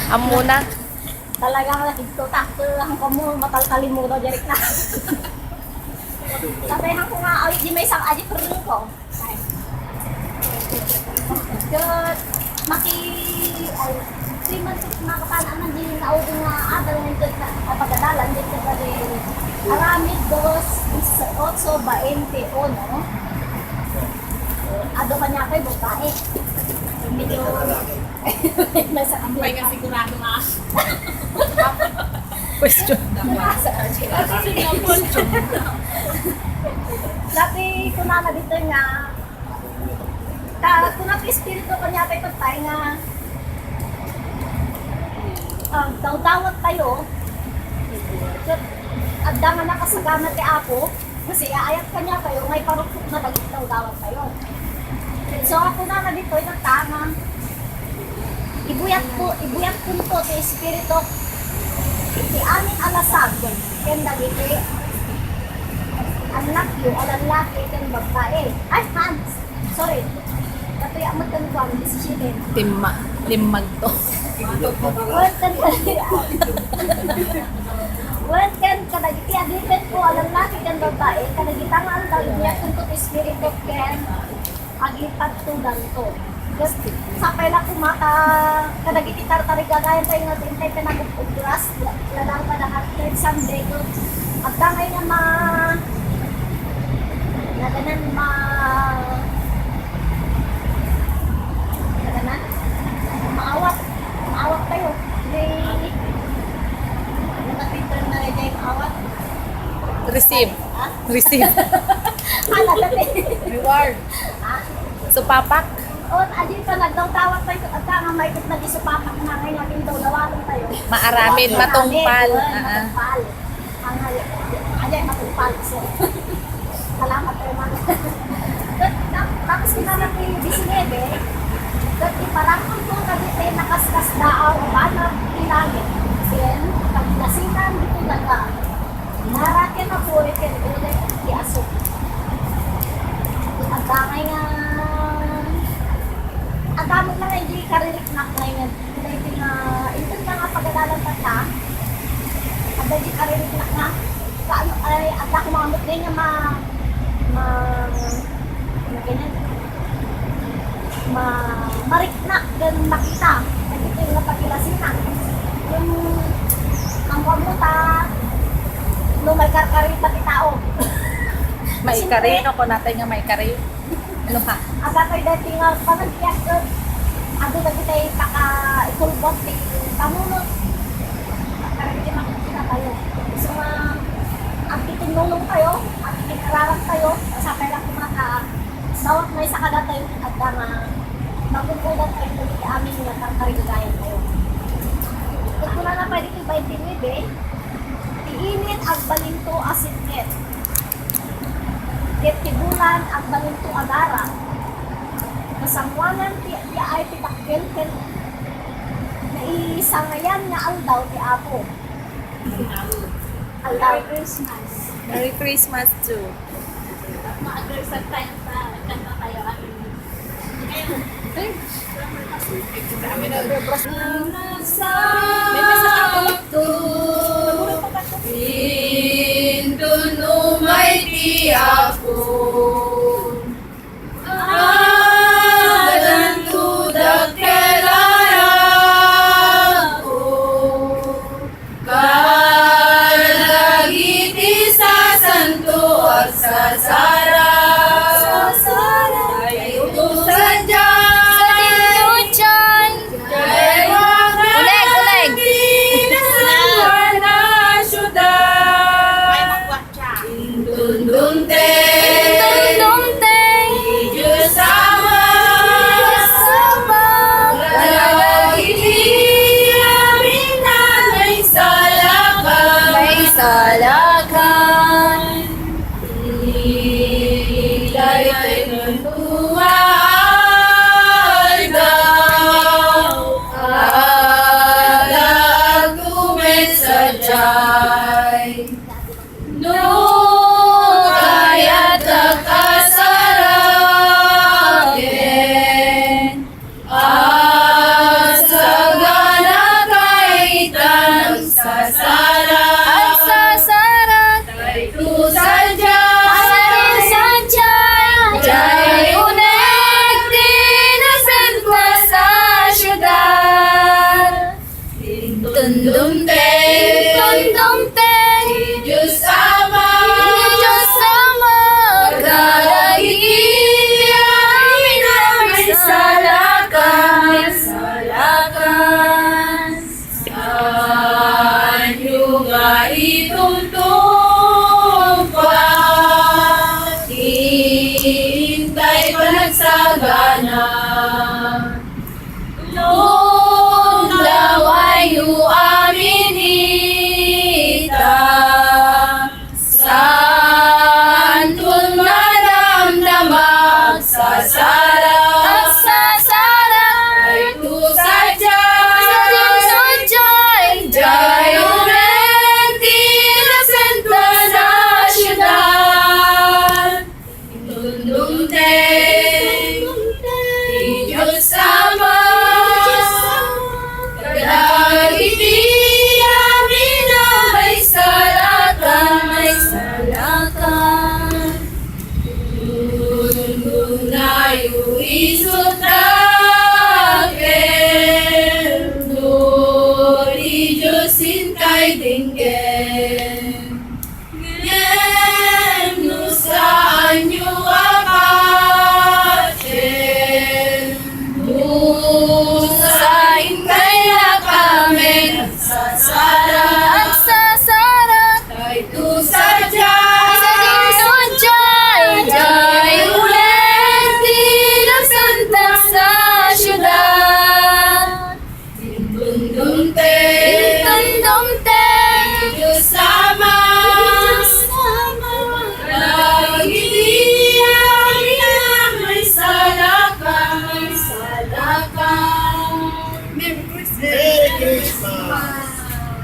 Amo na. Talagang ito takto ang komo matalkalin mo daw direct na. Sabi ko nga ulit di may isang aji pero ko. Good. Ay 3 months na kataan ang din na udo nga adal nito na pagdadalan dito pa din. Aramid dos is also 21, no? Ado kanya kay babae. Medyo nasa May nga sigurado nga. Question. Dati ko na dito nga kung na-espiritu ko niya tayo tayo nga daw-dawat tayo at dangan na kasagana ti ako kasi aayat ka niya kayo may parukok na dagit daw-dawat tayo. So ako na dito ay nagtama ibuyat ko to ti espiritu ti amin alasag ken dagiti anak yo alalaki ken babae ay hands sorry katuya mo tan ko ang decision Limag to. Wen kan kadagiti adipet ko alalaki ken babae kadagitangan daw niya kun espiritu ken aglipat to danto. Just sapay lang kumaka kadagiti tartarigagayan tayo nga tintay pinag-ugras ladang padahatid someday ko at dangay na naganan maawat tayo may nakapinter na rin yung awat Receive. ha? Receive. Hala dati Reward. ha? Supapak. O, adin pa nagdaw-tawag tayo at nga may kit na gisupapak na ngayon natin daw lawalong tayo. Maaramin, matungpal. Matungpal. Ang ajay matungpal. So, salamat tayo mga. Tapos kinalaki 19, dati parang kung kadito nakaskas daaw, paano pinagin? Then, pag nasinan dito naga, narakin na po rin kayo di aso. At dangay nga ang dami lang hindi karirik na ngayon. Dahil nga, ito na nga pag-adalan pa ka, at dahil karirik na nga, kaano ay, at ako mga mutli nga mariknak dan makita. At ito yung napagilasinan. Yung, ang pamuta, no may karkarit pati tao. May karino ko natin nga may karin. Ano pa? Agapay dati nga panagkiyak ado na kita ikulbot ni pamunot karang di makikita tayo so ang itinulong tayo ang itinararap tayo sapay lang kumaka bawat may sakada tayo at nga magkukulat tayo dito amin nga karkarigayan tayo kung kuna na pwede ko 29 tiinit ang balinto asinit ket tibulan ang balinto agara kasangwanan ti ay pitakkel ken naisangayan nga aldaw ti Apo. Aldaw Christmas. Merry Christmas too. Ma-address sa time na kanta tayo amin. May message ako. Indun umayti ako. Dun Tindundumteng, Diyos Ama, kadagiti amin na may salakan, Anyo nga itungtong pa, hintay panagsagana. Lord, lawayo aminita, santun madamdamag sa sarap, ay tu sadyay, jay urenti na sento na syudad. Tindundumteng, di Diyos Ama, kadagiti amin na may salakan. Tundunayo isut dakel, Dori Diyos hintay tinggen. Ngem no saan nyo akachen, sa hintay na kami nagsasara, kay tu sadyay, jay ulenti na santa sa syudad. Tindundumteng,